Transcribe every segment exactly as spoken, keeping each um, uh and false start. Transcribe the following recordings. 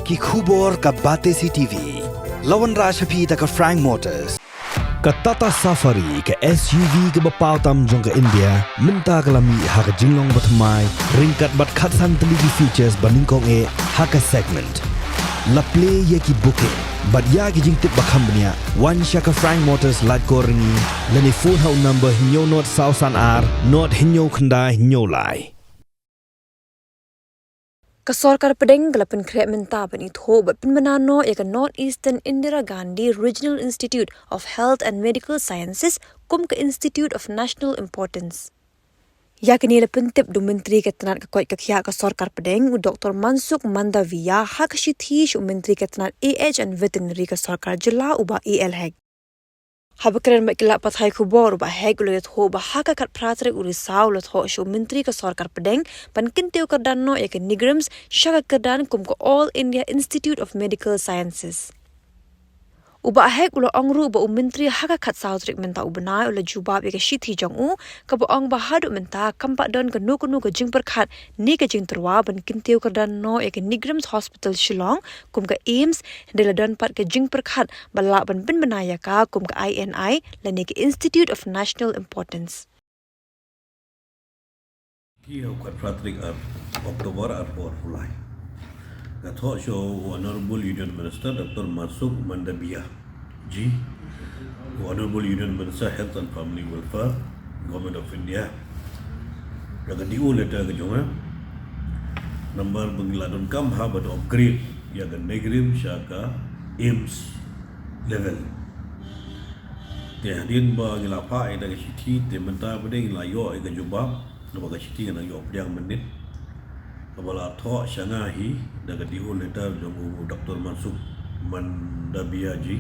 Ki khubor ka Batesi T V. La wanrah sha phi da ka Frank Motors. Ka Tata Safari, ka S U V kaba paw tam jong ka India, mynta ka la mih ha ka jinglong bathymmai, ryngkat bad khatsan tylli ki features ba nyngkong eh ha ka segment. La plie ïa ki booking bad ïa ki jingtip ba kham bniah, wan sha ka Frank Motors Laitkor Ryngi, lane phone ha u number hynñiew nod saw san ar nod hynñiew khyndai hynñiew lai. Ka sorkar pdeng ka la pynkhreh mynta ban ithuh bad pynbna noh ïa ka North Eastern Indira Gandhi Regional Institute of Health and Medical Sciences kum ka Institute of National Importance. Ïa kane la pyntip da u Myntri ka tnat ka koit ka khiah ka sorkar pdeng, u Doktor Mansukh Mandaviya, ha ka shithi sha u Myntri ka tnat A H and Veterinary ka sorkar jylla, u Bah A L Hek. Haba kren bad ki lad pathai khubor, u Bah Hek u la ïathuh ba ha ka khatphra tarik u Risaw u la thoh sha u Myntri ka sorkar pdeng ban kyntiew kyrdan noh ïa ka NEIGRIHMS sha ka kyrdan kum ka All India Institute of Medical Sciences. U Bah Hek u la ong ruh ba u Myntri ha ka khatsaw tarik mynta u bnai u la jubab ïa ka shithi jong u, kaba ong ba haduh mynta kam pat don kano kano ka jingpyrkhat ne ka jingtyrwa ban kyntiew kyrdan noh ïa ka NEIGRIHMS Hospital Shillong kum ka AIIMS, hynrei la don pat ka jingpyrkhat ba lah ban pynbna ïa ka kum ka I N I lane ka Institute of National Importance. Ki ha u khatphra tarik ar October arphew arphew lai. Ka thoh sha u Honorable Union Minister Doktor Mansukh Mandaviya ji, u Honorable Union Minister Health and Family Welfare, Government of India. Ïa ka D O letter ka jong nga, namar ba ngi la donkam ha ban upgrade ïa ka NEIGRIHMS sha ka AIIMS level. Te hadien ba ngi la phah ïa ka shithi, te mynta pat ngi la ïoh ïa ka jubab, kaba ka shithi ngan ïoh pdiang mynnin. Kaba la thoh sha nga hi da ka D O letter jong u Doktor Mansukh Mandaviya ji,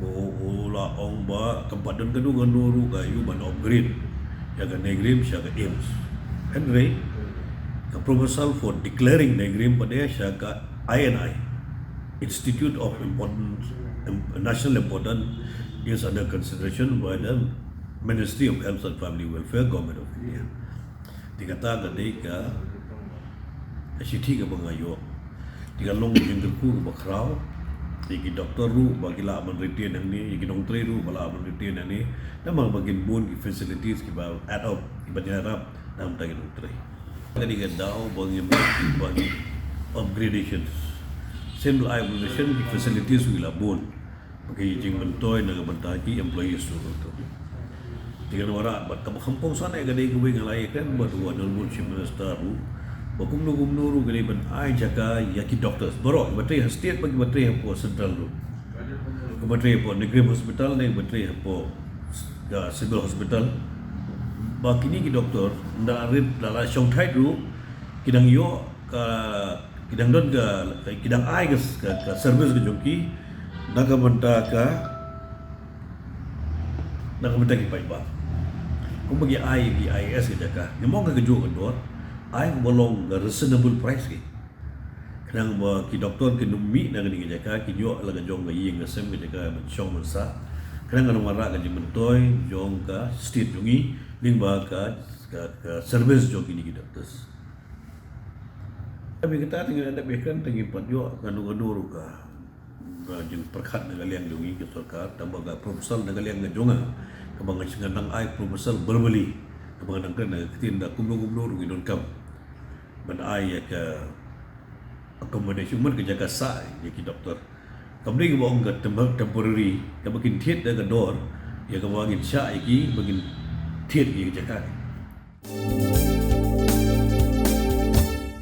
ba u, u la ong ba kam pat don kano kano ruh ka ïoh ban upgrade ïa ka NEIGRIHMS sha ka AIIMS. Hynrei ka proposal for declaring NEIGRIHMS pat sha ka I N I, Institute of Importance, Im-, National Importance, is under consideration by the Ministry of Health and Family Welfare, Government of India. Te kata ka dei ka, ka shithi kaba nga ïoh. Te ka long ka jingkyrkhu kaba khraw ïa ki doktor ruh ba ki lah ban retain hangne, ïa ki nongtrei ruh ba lah ban retain hangne. Namar ba kin bun ki facilities kiba add up, kiba ïarap na ka bynta ki nongtrei. Ka dei ka daw ba ngi, ba ngi upgradations. Same like upgradation, ki facilities ngi la bun. Ba ki jingmyntoi na ka bynta ki employees ruh. Te ngan wanrah bad kaba kham kongsan eh ka dei kawei, nga la ïakren bad u Honorable Chief Minister ruh ba kumno kumno ruh ka dei ban ai jaka ïa ki doctors baroh, kiba trei ha state bad kiba trei hapoh central ruh, kiba trei hapoh NEIGRIHMS Hospital ne kiba trei hapoh ka Civil Hospital, ba kine ki doktor ynda rit la la shongthait ruh ki dang ïoh ka, ki dang don ka, ki dang ai ka, ka, ka service ka jong ki na ka bynta ka, na ka bynta ki paidbah. Kumba ki ai, ki ai S ka jaka, ngi mong ka kajuh ka dor, ai kumba long ka reasonable price ki. Khnang ba ki doktor kin ym mih na kane ka jaka, kin ïoh la ka jong ka ïing ka sem, ka jaka ban shong ban sah. Khnang kan wanrah ka jingmyntoi jong ka state jong ngi lyngba ka, ka, ka service jong kine ki doctors. Tapi kata te ngi dep ïakren, te ngi pat ïoh kano kano ruh ka, ka jingpyrkhat na ka liang jong ngi ka sorkar, tangba ka proposal na ka liang ka jong nga, kaba nga, nga dang ai proposal verbally, kaba nga dang kren na ka ktien, da kumno kumno ruh ngi donkam ban ai ïa ka accommodation, man ka jaka sah ïa ki doktor. Kam dei kaba ong ka tem-, temporary, kaba kin thied da ka dor ïa kaba ngin shah ïa ki, ba ngin thied ïa ka jaka.